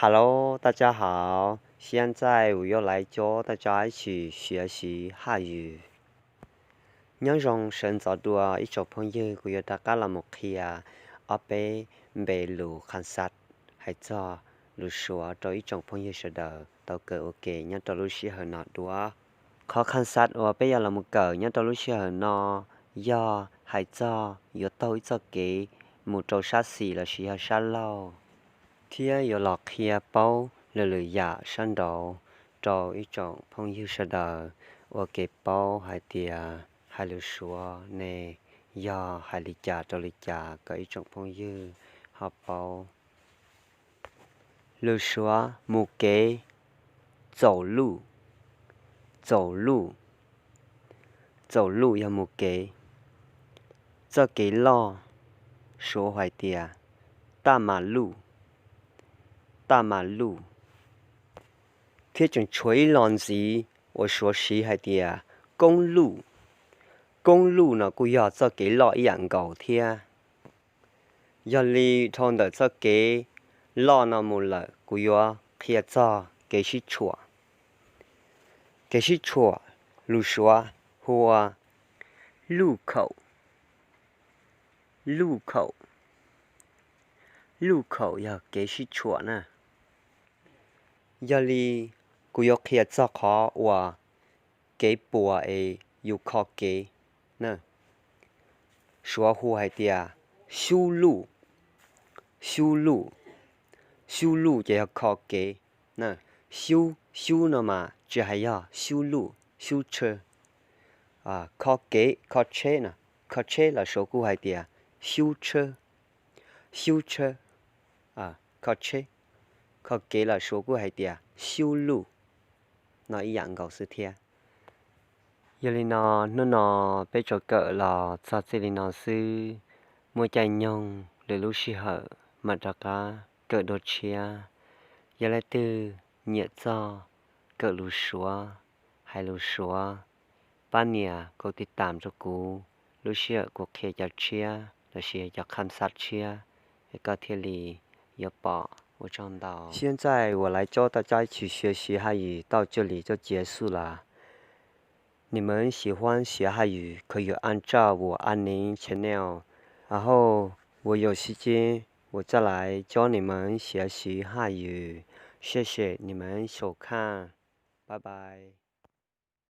Hello, 大家好, 现在我又来教大家一起学习汉语. Nyob zoo sawv ntxov dua ib tsoom phooj ywg, kuv yuav rov qab los mus qhia ob peb npe lus kham xav hais txog lus Suav rau ib tsoom phooj ywg sawv daws tau kawm ua ke nyob rau lub sij hawm no dua. Qhov kham xav uas peb yuav los mus kawm nyob rau lub sij hawm no yog hais txog yuav taug ib txoj kev mus rau sab xis lossis yog sab laug, thiab yuav los qhia paub lwm lwm yam sab nraud rau ib tsoom phooj ywg sawv daws ua kev paub hais tias hais lus Suav ne yog hais li cas rau li cas kom ib tsoom phooj ywg ho paub. Lus Suav mus kev, 走路, 走路, 走路 yog mus kev. Txoj kev loj, Suav hu hais tias 大马路, 大马路. Thiab tseem tshuav ib lo ntxiv uas Suav siv hais tias 公路, 公路 no kuj yog txoj kev loj ib yam nkaus thiab. Yog li dhau ntawm txoj kev loj no mus lawm kuv yuav qhia txog kev sib tshuam. Kev sib tshuam, lus Suav hu ua 路口, 路口, 路口 yog kev sib tshuam na. Yog li kuv yuav qhia txog qhov uas kev puas es yus kho kev na. Suav hu hais tias 修路, 修路, 修路 ces yog kho kev. Xyub, xyub no mas tsis hais yog 修路, 修车. Kho kev, kho tsheb no, kho tsheb los Suav kuj hais tias 修车, 修车, kho tsheb, kho kev los Suav kuj hais tias 修路 no ib yam nkaus xwb thiab. Yog li no, hnub no peb tsuas kawm los txog txij li no xwb. Muaj caij nyoog lwm lub sij hawm mam rov qab kawm dua tshiab. Yog leej twg nyiam txog kawm lus Suav, hais lus Suav, pab nias kaum tiv tam rau kuv, lub sij hawm kuv qhia cov tshiab lossis cov kham xav tshiab es koj thiaj li yuav pom. Ua tsaug ntau. 现在我来教大家一起学习汉语，到这里就结束了。你们喜欢学汉语，可以按照我阿宁 channel，然后我有时间我再来教你们学习汉语。谢谢你们收看，拜拜。